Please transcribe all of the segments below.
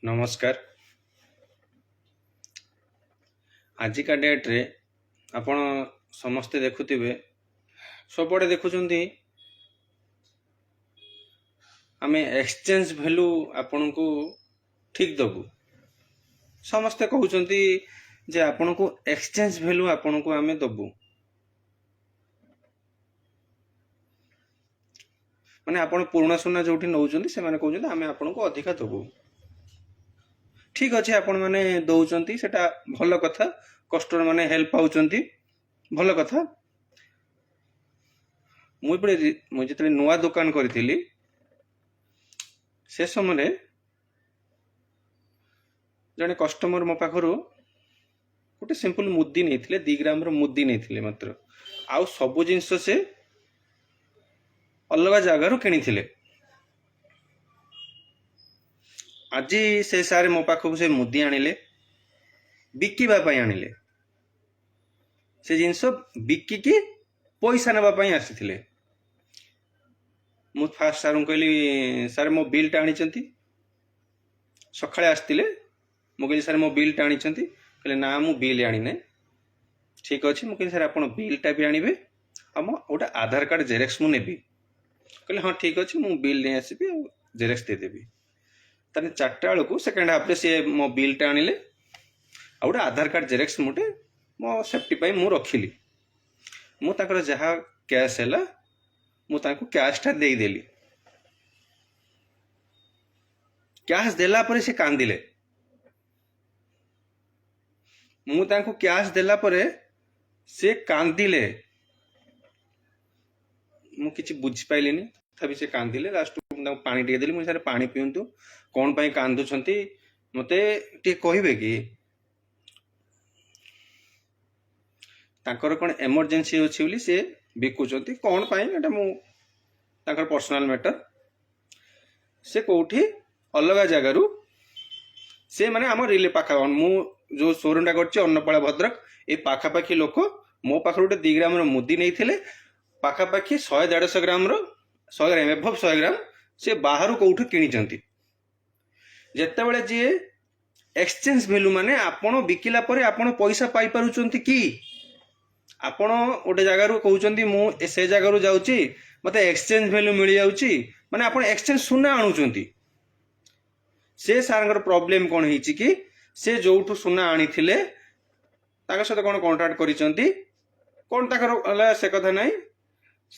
ନମସ୍କାର। ଆଜିକା ଡେଟ୍ରେ ଆପଣ ସମସ୍ତେ ଦେଖୁଥିବେ, ସବୁଆଡ଼େ ଦେଖୁଛନ୍ତି, ଆମେ ଏକ୍ସଚେଞ୍ଜ ଭ୍ୟାଲୁ ଆପଣଙ୍କୁ ଠିକ୍ ଦେବୁ। ସମସ୍ତେ କହୁଛନ୍ତି ଯେ ଆପଣଙ୍କୁ ଏକ୍ସଚେଞ୍ଜ ଭ୍ୟାଲୁ ଆପଣଙ୍କୁ ଆମେ ଦେବୁ। ମାନେ ଆପଣ ପୁରୁଣା ସୁନା ଯେଉଁଠି ନେଉଛନ୍ତି, ସେମାନେ କହୁଛନ୍ତି ଆମେ ଆପଣଙ୍କୁ ଅଧିକା ଦେବୁ। ଠିକ୍ ଅଛି, ଆପଣମାନେ ଦେଉଛନ୍ତି, ସେଟା ଭଲ କଥା। କଷ୍ଟମର ମାନେ ହେଲ୍ପ ପାଉଛନ୍ତି, ଭଲ କଥା। ମୁଁ ଏପଟେ ମୁଁ ଯେତେବେଳେ ନୂଆ ଦୋକାନ କରିଥିଲି, ସେ ସମୟରେ ଜଣେ କଷ୍ଟମର ମୋ ପାଖରୁ ଗୋଟେ ସିମ୍ପଲ ମୁଦି ନେଇଥିଲେ, 2 ଗ୍ରାମର ମୁଦି ନେଇଥିଲେ ମାତ୍ର। ଆଉ ସବୁ ଜିନିଷ ସେ ଅଲଗା ଜାଗାରୁ କିଣିଥିଲେ। ଆଜି ସେ ସାର୍ ମୋ ପାଖକୁ ସେ ମୁଦି ଆଣିଲେ, ବିକିବା ପାଇଁ ଆଣିଲେ। ସେ ଜିନିଷ ବିକିକି ପଇସା ନେବା ପାଇଁ ଆସିଥିଲେ। ମୁଁ ଫାଷ୍ଟ ସାର୍ଙ୍କୁ କହିଲି, "ସାର୍, ମୋ ବିଲ୍ଟା ଆଣିଛନ୍ତି?" ସକାଳେ ଆସିଥିଲେ। ମୁଁ କହିଲି, "ସାର୍, ମୋ ବିଲ୍ଟା ଆଣିଛନ୍ତି?" କହିଲେ, "ନା, ମୁଁ ବିଲ୍ ଆଣିନି।" ଠିକ୍ ଅଛି। ମୁଁ କହିଲି, "ସାର୍, ଆପଣ ବିଲ୍ଟା ବି ଆଣିବେ ଆଉ ମୋ ଗୋଟେ ଆଧାର କାର୍ଡ଼ ଜେରକ୍ସ ମୁଁ ନେବି।" କହିଲେ, "ହଁ, ଠିକ୍ ଅଛି, ମୁଁ ବିଲ୍ ନେଇ ଆସିବି ଆଉ ଜେରକ୍ସ ଦେଇଦେବି।" ତାହେଲେ 4ଟା ବେଳକୁ ସେକେଣ୍ଡ ହାଫ୍ରେ ସିଏ ମୋ ବିଲ୍ଟା ଆଣିଲେ ଆଉ ଗୋଟେ ଆଧାର କାର୍ଡ଼ ଜେରକ୍ସ ମୁଁ ଗୋଟେ ମୋ ସେଫ୍ଟି ପାଇଁ ମୁଁ ରଖିଲି। ମୁଁ ତାଙ୍କର ଯାହା କ୍ୟାସ୍ ହେଲା, ମୁଁ ତାଙ୍କୁ କ୍ୟାସ୍ଟା ଦେଇଦେଲି। କ୍ୟାସ୍ ଦେଲା ପରେ ସେ କାନ୍ଦିଲେ। ମୁଁ ତାଙ୍କୁ କ୍ୟାସ୍ ଦେଲା ପରେ ସେ କାନ୍ଦିଲେ। ମୁଁ କିଛି ବୁଝିପାରିଲିନି, ତଥାପି ସେ କାନ୍ଦିଲେ। ଲାଷ୍ଟକୁ ମୁଁ ତାଙ୍କୁ ପାଣି ଟିକେ ଦେଲି। ମୁଁ, "ସାର୍, ପାଣି ପିଅନ୍ତୁ। କ'ଣ ପାଇଁ କାନ୍ଦୁଛନ୍ତି, ମୋତେ ଟିକେ କହିବେ କି?" ତାଙ୍କର କ'ଣ ଏମର୍ଜେନ୍ସି ଅଛି ବୋଲି ସେ ବିକୁଛନ୍ତି। କ'ଣ ପାଇଁ, ଏଇଟା ମୁଁ ତାଙ୍କର ପର୍ସନାଲ ମ୍ୟାଟର। ସେ କେଉଁଠି ଅଲଗା ଜାଗାରୁ, ସେ ମାନେ ଆମ ରିଲେ ପାଖ, ମୁଁ ଯେଉଁ ସୋରୁମଟା କରିଛି ଅନ୍ନପାଳ, ଭଦ୍ରକ, ଏ ପାଖାପାଖି ଲୋକ। ମୋ ପାଖରୁ ଗୋଟେ 2 ଗ୍ରାମର ମୁଦି ନେଇଥିଲେ। ପାଖାପାଖି 100-150 ଗ୍ରାମର, 100 ଗ୍ରାମ, ଏଭବ୍ 100 ଗ୍ରାମ ସେ ବାହାରୁ କେଉଁଠୁ କିଣିଛନ୍ତି। ଯେତେବେଳେ ଯିଏ ଏକ୍ସଚେଞ୍ଜ ଭ୍ୟାଲୁ, ମାନେ ଆପଣ ବିକିଲା ପରେ ଆପଣ ପଇସା ପାଇପାରୁଛନ୍ତି କି? ଆପଣ ଗୋଟେ ଜାଗାରୁ କହୁଛନ୍ତି, ମୁଁ ସେ ଜାଗାରୁ ଯାଉଛି, ମୋତେ ଏକ୍ସଚେଞ୍ଜ ଭ୍ୟାଲୁ ମିଳିଯାଉଛି, ମାନେ ଆପଣ ଏକ୍ସଚେଞ୍ଜ ସୁନା ଆଣୁଛନ୍ତି। ସେ ସାର୍ଙ୍କର ପ୍ରୋବ୍ଲେମ୍ କ'ଣ ହେଇଛି କି ସେ ଯୋଉଠୁ ସୁନା ଆଣିଥିଲେ, ତାଙ୍କ ସହିତ କ'ଣ କଣ୍ଟ୍ରାକ୍ଟ କରିଛନ୍ତି, କ'ଣ ତାଙ୍କର ହେଲା, ସେ କଥା ନାହିଁ।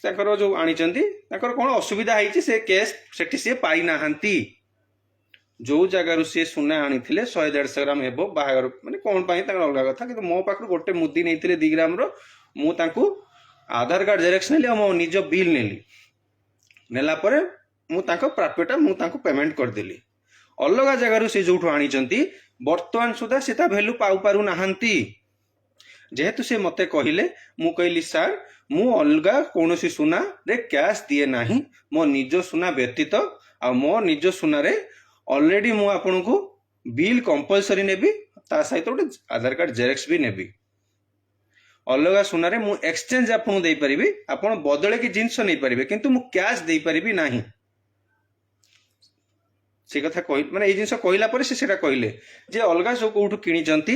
ତାଙ୍କର ଯୋଉ ଆଣିଛନ୍ତି, ତାଙ୍କର କ'ଣ ଅସୁବିଧା ହେଇଛି, ସେ କେସ୍ ସେଠି ସିଏ ପାଇନାହାନ୍ତି। ଯୋଉ ଜାଗାରୁ ସିଏ ସୁନା ଆଣିଥିଲେ, 100-150 ଗ୍ରାମ ହେବ, ବାହାଘର ମାନେ କ'ଣ ପାଇଁ ତାଙ୍କର ଅଲଗା କଥା। କିନ୍ତୁ ମୋ ପାଖରୁ ଗୋଟେ ମୁଦି ନେଇଥିଲେ 2 ଗ୍ରାମର। ମୁଁ ତାଙ୍କୁ ଆଧାର କାର୍ଡ଼ ଜେରକ୍ସ ନେଲି ଆଉ ମୋ ନିଜ ବିଲ୍ ନେଲି। ନେଲା ପରେ ମୁଁ ତାଙ୍କ ପ୍ରାପ୍ୟଟା ମୁଁ ତାଙ୍କୁ ପେମେଣ୍ଟ କରିଦେଲି। ଅଲଗା ଜାଗାରୁ ସେ ଯୋଉଠୁ ଆଣିଛନ୍ତି, ବର୍ତ୍ତମାନ ସୁଦ୍ଧା ସେ ତା ଭ୍ୟାଲୁ ପାଉପାରୁନାହାନ୍ତି। ଯେହେତୁ ସେ ମୋତେ କହିଲେ, ମୁଁ କହିଲି, "ସାର୍, ମୁଁ ଅଲଗା କୌଣସି ସୁନାରେ କ୍ୟାସ୍ ଦିଏ ନାହିଁ ମୋ ନିଜ ସୁନା ବ୍ୟତୀତ। ଆଉ ମୋ ନିଜ ସୁନାରେ ଅଲରେଡ଼ି ମୁଁ ଆପଣଙ୍କୁ ବିଲ୍ କମ୍ପଲସରି ନେବି, ତା ସହିତ ଗୋଟେ ଆଧାର କାର୍ଡ଼ ଜେରକ୍ସ ବି ନେବି। ଅଲଗା ସୁନାରେ ମୁଁ ଏକ୍ସଚେଞ୍ଜ ଆପଣଙ୍କୁ ଦେଇପାରିବି, ଆପଣ ବଦଳେଇକି ଜିନିଷ ନେଇପାରିବେ, କିନ୍ତୁ ମୁଁ କ୍ୟାସ୍ ଦେଇପାରିବି ନାହିଁ।" ସେ କଥା କହି, ମାନେ ଏଇ ଜିନିଷ କହିଲା ପରେ ସେ ସେଇଟା କହିଲେ ଯେ ଅଲଗା ସବୁ କୋଉଠୁ କିଣିଛନ୍ତି,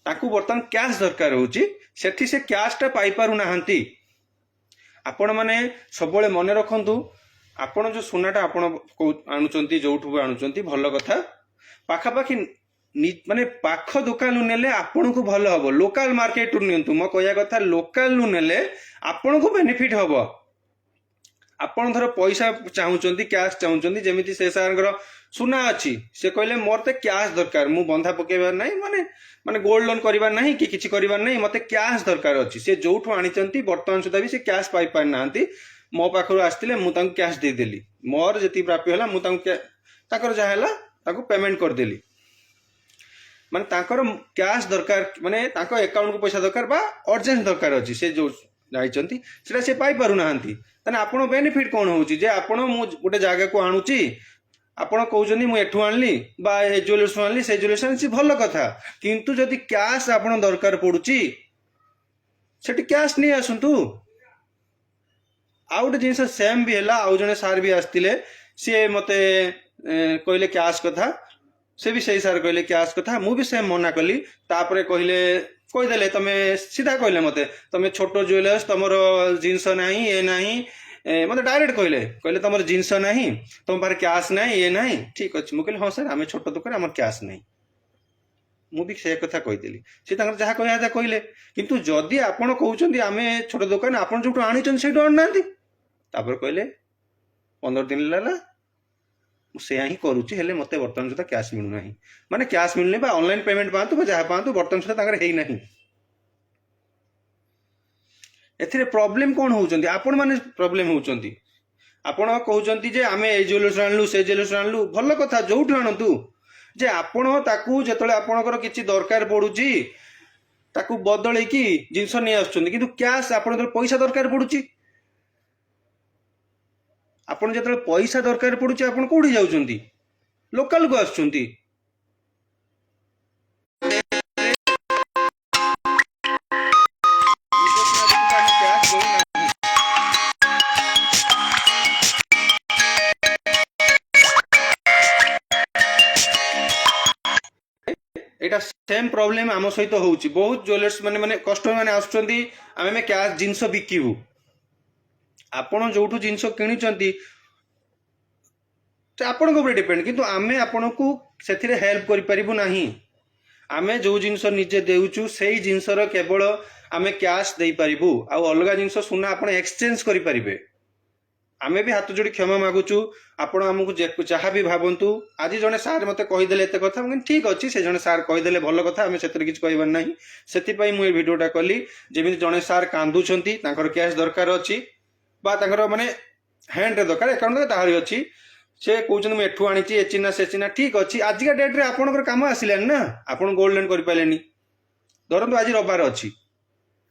ତାଙ୍କୁ ବର୍ତ୍ତମାନ କ୍ୟାସ୍ ଦରକାର ହେଉଛି, ସେଠି ସେ କ୍ୟାସ୍ଟା ପାଇପାରୁନାହାନ୍ତି। ଆପଣମାନେ ସବୁବେଳେ ମନେ ରଖନ୍ତୁ, ଆପଣ ଯୋଉ ସୁନାଟା ଆପଣ ଆଣୁଛନ୍ତି, ଯୋଉଠୁ ବି ଆଣୁଛନ୍ତି, ଭଲ କଥା। ପାଖାପାଖି ମାନେ ପାଖ ଦୋକାନରୁ ନେଲେ ଆପଣଙ୍କୁ ଭଲ ହବ। ଲୋକାଲ ମାର୍କେଟରୁ ନିଅନ୍ତୁ। ମୋ କହିବା କଥା, ଲୋକାଲରୁ ନେଲେ ଆପଣଙ୍କୁ ବେନିଫିଟ ହବ। ଆପଣ ଧର ପଇସା ଚାହୁଁଛନ୍ତି, କ୍ୟାସ୍ ଚାହୁଁଛନ୍ତି, ଯେମିତି ସେ ସାର୍ଙ୍କର ସୁନା ଅଛି, ସେ କହିଲେ ମୋର ତ କ୍ୟାସ୍ ଦରକାର, ମୁଁ ବନ୍ଧା ପକେଇବାର ନାହିଁ, ମାନେ ଗୋଲ୍ଡ ଲୋନ୍ କରିବାର ନାହିଁ କି କିଛି କରିବାର ନାହିଁ, ମୋତେ କ୍ୟାସ୍ ଦରକାର ଅଛି। ସେ ଯୋଉଠୁ ଆଣିଛନ୍ତି, ବର୍ତ୍ତମାନ ସୁଦ୍ଧା ବି ସେ କ୍ୟାସ୍ ପାଇପାରିନାହାନ୍ତି। ମୋ ପାଖରୁ ଆସିଥିଲେ, ମୁଁ ତାଙ୍କୁ କ୍ୟାସ୍ ଦେଇଦେଲି। ମୋର ଯେତିକି ପ୍ରାପ୍ୟ ହେଲା, ମୁଁ ତାଙ୍କୁ ତାଙ୍କର ଯାହା ହେଲା ତାଙ୍କୁ ପେମେଣ୍ଟ କରିଦେଲି। ମାନେ ତାଙ୍କର କ୍ୟାସ୍ ଦରକାର, ମାନେ ତାଙ୍କ ଆକାଉଣ୍ଟକୁ ପଇସା ଦରକାର ବା ଅର୍ଜେଣ୍ଟ ଦରକାର ଅଛି। ସେ ଯୋଉ ଯାଇଛନ୍ତି, ସେଟା ସେ ପାଇପାରୁନାହାନ୍ତି। ତାହେଲେ ଆପଣ ବେନିଫିଟ୍ କ'ଣ ହେଉଛି ଯେ ଆପଣ ମୁଁ ଗୋଟେ ଜାଗାକୁ ଆଣୁଛି, ଆପଣ କହୁଛନ୍ତି ମୁଁ ଏଠୁ ଆଣିଲି ବା ଏ ଜୁଏଲର୍ସ ଆଣିଲି, ସେ ଜୁଏଲର୍ସ ଆଣିଛି, ଭଲ କଥା। କିନ୍ତୁ ଯଦି କ୍ୟାସ୍ ଆପଣ ଦରକାର ପଡୁଛି, ସେଠି କ୍ୟାସ୍ ନେଇ ଆସନ୍ତୁ। ଆଉ ଗୋଟେ ଜିନିଷ ସେମ୍ ବି ହେଲା। ଆଉ ଜଣେ ସାର୍ ବି ଆସିଥିଲେ। ସିଏ ମୋତେ କହିଲେ କ୍ୟାସ୍ କଥା। ସେ ବି ସେଇ ସାର୍ କହିଲେ କ୍ୟାସ୍ କଥା, ମୁଁ ବି ସେମ୍ ମନା କଲି। ତାପରେ କହିଲେ, କହିଦେଲେ, ତମେ ସିଧା କହିଲେ ମୋତେ, ତମେ ଛୋଟ ଜୁଏଲର୍ସ, ତମର ଜିନିଷ ନାହିଁ, ଏ ନାହିଁ। ମୋତେ ଡାଇରେକ୍ଟ କହିଲେ, କହିଲେ ତମର ଜିନିଷ ନାହିଁ, ତମ ପାଖରେ କ୍ୟାସ୍ ନାହିଁ, ଇଏ ନାହିଁ। ଠିକ୍ ଅଛି, ମୁଁ କହିଲି ହଁ ସାର୍, ଆମେ ଛୋଟ ଦୋକାନ, ଆମର କ୍ୟାସ୍ ନାହିଁ। ମୁଁ ବି ସେ କଥା କହିଦେଲି। ସେ ତାଙ୍କର ଯାହା କହିବା କଥା କହିଲେ। କିନ୍ତୁ ଯଦି ଆପଣ କହୁଛନ୍ତି ଆମେ ଛୋଟ ଦୋକାନ, ଆପଣ ଯୋଉଠୁ ଆଣିଛନ୍ତି ସେଇଠୁ ଆଣୁନାହାନ୍ତି। ତାପରେ କହିଲେ 15 ଦିନ ହେଲା ମୁଁ ସେୟା ହିଁ କରୁଛି, ହେଲେ ମୋତେ ବର୍ତ୍ତମାନ ସୁଦ୍ଧା କ୍ୟାସ୍ ମିଳୁନାହିଁ। ମାନେ କ୍ୟାସ୍ ମିଳୁନି ବା ଅନଲାଇନ୍ ପେମେଣ୍ଟ ପାଆନ୍ତୁ ବା ଯାହା ପାଆନ୍ତୁ, ବର୍ତ୍ତମାନ ସୁଦ୍ଧା ତାଙ୍କର ହେଇନାହିଁ। ଏଥିରେ ପ୍ରୋବ୍ଲେମ୍ କ'ଣ ହେଉଛନ୍ତି? ଆପଣମାନେ ପ୍ରୋବ୍ଲେମ୍ ହେଉଛନ୍ତି। ଆପଣ କହୁଛନ୍ତି ଯେ ଆମେ ଏଇ ଜୁଏଲର୍ସ ଆଣିଲୁ, ସେ ଜୁଏଲର୍ସ ଆଣିଲୁ। ଭଲ କଥା, ଯୋଉଠୁ ଆଣନ୍ତୁ ଯେ ଆପଣ ତାକୁ ଯେତେବେଳେ ଆପଣଙ୍କର କିଛି ଦରକାର ପଡୁଛି, ତାକୁ ବଦଳେଇକି ଜିନିଷ ନେଇ ଆସୁଛନ୍ତି। କିନ୍ତୁ କ୍ୟାସ୍ ଆପଣ ଯେତେବେଳେ ପଇସା ଦରକାର ପଡୁଛି, ଆପଣ ଯେତେବେଳେ ପଇସା ଦରକାର ପଡୁଛି, ଆପଣ କୋଉଠି ଯାଉଛନ୍ତି? ଲୋକାଲକୁ ଆସୁଛନ୍ତି। ଆମେ କ୍ୟାସ୍ ଦଉନାହିଁ। ଏଇଟା ସେମ୍ ପ୍ରୋବ୍ଲେମ୍ ଆମ ସହିତ ହେଉଛି। ବହୁତ ଜୁଏଲର୍ସ ମାନେ ମାନେ କଷ୍ଟମର ମାନେ ଆସୁଛନ୍ତି, ଆମେ କ୍ୟାସ୍ ଜିନିଷ ବିକିବୁ। ଆପଣ ଯୋଉଠୁ ଜିନିଷ କିଣୁଛନ୍ତି ସେ ଆପଣଙ୍କ ଉପରେ ଡିପେଣ୍ଡ, କିନ୍ତୁ ଆମେ ଆପଣଙ୍କୁ ସେଥିରେ ହେଲ୍ପ କରିପାରିବୁ ନାହିଁ। ଆମେ ଯୋଉ ଜିନିଷ ନିଜେ ଦେଉଛୁ, ସେଇ ଜିନିଷର କେବଳ ଆମେ କ୍ୟାସ୍ ଦେଇପାରିବୁ। ଆଉ ଅଲଗା ଜିନିଷ ସୁନା ଆପଣ ଏକ୍ସଚେଞ୍ଜ କରିପାରିବେ। ଆମେ ବି ହାତ ଯୋଡ଼ି କ୍ଷମା ମାଗୁଛୁ। ଆପଣ ଆମକୁ ଯାହା ବି ଭାବନ୍ତୁ। ଆଜି ଜଣେ ସାର୍ ମୋତେ କହିଦେଲେ ଏତେ କଥା, ମୁଁ କହିଲି ଠିକ୍ ଅଛି। ସେ ଜଣେ ସାର୍ କହିଦେଲେ, ଭଲ କଥା, ଆମେ ସେଥିରେ କିଛି କହିବାର ନାହିଁ। ସେଥିପାଇଁ ମୁଁ ଏ ଭିଡ଼ିଓଟା କଲି। ଯେମିତି ଜଣେ ସାର୍ କାନ୍ଦୁଛନ୍ତି, ତାଙ୍କର କ୍ୟାସ୍ ଦରକାର ଅଛି ବା ତାଙ୍କର ମାନେ ହ୍ୟାଣ୍ଡରେ ଦରକାର, ଆକାଉଣ୍ଟ ତାହାର ଅଛି। ସେ କହୁଛନ୍ତି ମୁଁ ଏଠୁ ଆଣିଛି, ଏ ଚିହ୍ନା ସେ ଚିହ୍ନା। ଠିକ୍ ଅଛି, ଆଜିକା ଡେଟ୍ରେ ଆପଣଙ୍କର କାମ ଆସିଲାନି ନା, ଆପଣ ଗୋଲ୍ଡ ଲୋନ୍ କରିପାରିଲେନି। ଧରନ୍ତୁ ଆଜି ରବିବାର ଅଛି,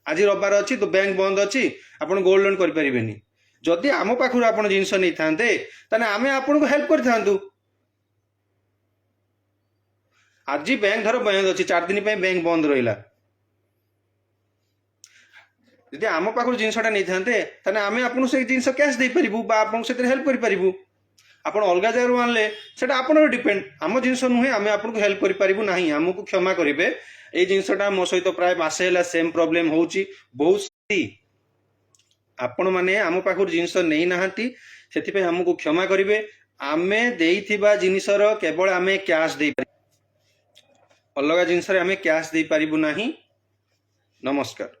ଆଜି ରବିବାର ଅଛି ତ ବ୍ୟାଙ୍କ ବନ୍ଦ ଅଛି, ଆପଣ ଗୋଲ୍ଡ ଲୋନ୍ କରିପାରିବେନି। ଯଦି ଆମ ପାଖରୁ ଆପଣ ଜିନିଷ ନେଇଥାନ୍ତେ, ତାହେଲେ ଆମେ ଆପଣଙ୍କୁ ହେଲ୍ପ କରିଥାନ୍ତୁ। ଆଜି ବ୍ୟାଙ୍କ ଧର ବନ୍ଦ ଅଛି, 4 ଦିନ ପାଇଁ ବ୍ୟାଙ୍କ ବନ୍ଦ ରହିଲା। ଯଦି ଆମ ପାଖରୁ ଜିନିଷଟା ନେଇଥାନ୍ତେ, ତାହେଲେ ଆମେ ଆପଣଙ୍କୁ ସେଇ ଜିନିଷ କ୍ୟାସ୍ ଦେଇପାରିବୁ ବା ଆପଣଙ୍କୁ ସେଥିରେ ହେଲ୍ପ କରିପାରିବୁ। ଆପଣ ଅଲଗା ଜାଗାରୁ ଆଣିଲେ ସେଟା ଆପଣଙ୍କର ଡିପେଣ୍ଡ, ଆମ ଜିନିଷ ନୁହେଁ, ଆମେ ଆପଣଙ୍କୁ ହେଲ୍ପ କରିପାରିବୁ ନାହିଁ। ଆମକୁ କ୍ଷମା କରିବେ। ଏଇ ଜିନିଷଟା ମୋ ସହିତ ପ୍ରାୟ ମାସେ ହେଲା ସେମ୍ ପ୍ରୋବ୍ଲେମ୍ ହେଉଛି। ବହୁତ ଆପଣମାନେ ଆମ ପାଖରୁ ଜିନିଷ ନେଇନାହାନ୍ତି, ସେଥିପାଇଁ ଆମକୁ କ୍ଷମା କରିବେ। ଆମେ ଦେଇଥିବା ଜିନିଷର କେବଳ ଆମେ କ୍ୟାସ୍ ଦେଇପାରିବୁ, ଅଲଗା ଜିନିଷରେ ଆମେ କ୍ୟାସ୍ ଦେଇପାରିବୁ ନାହିଁ। ନମସ୍କାର।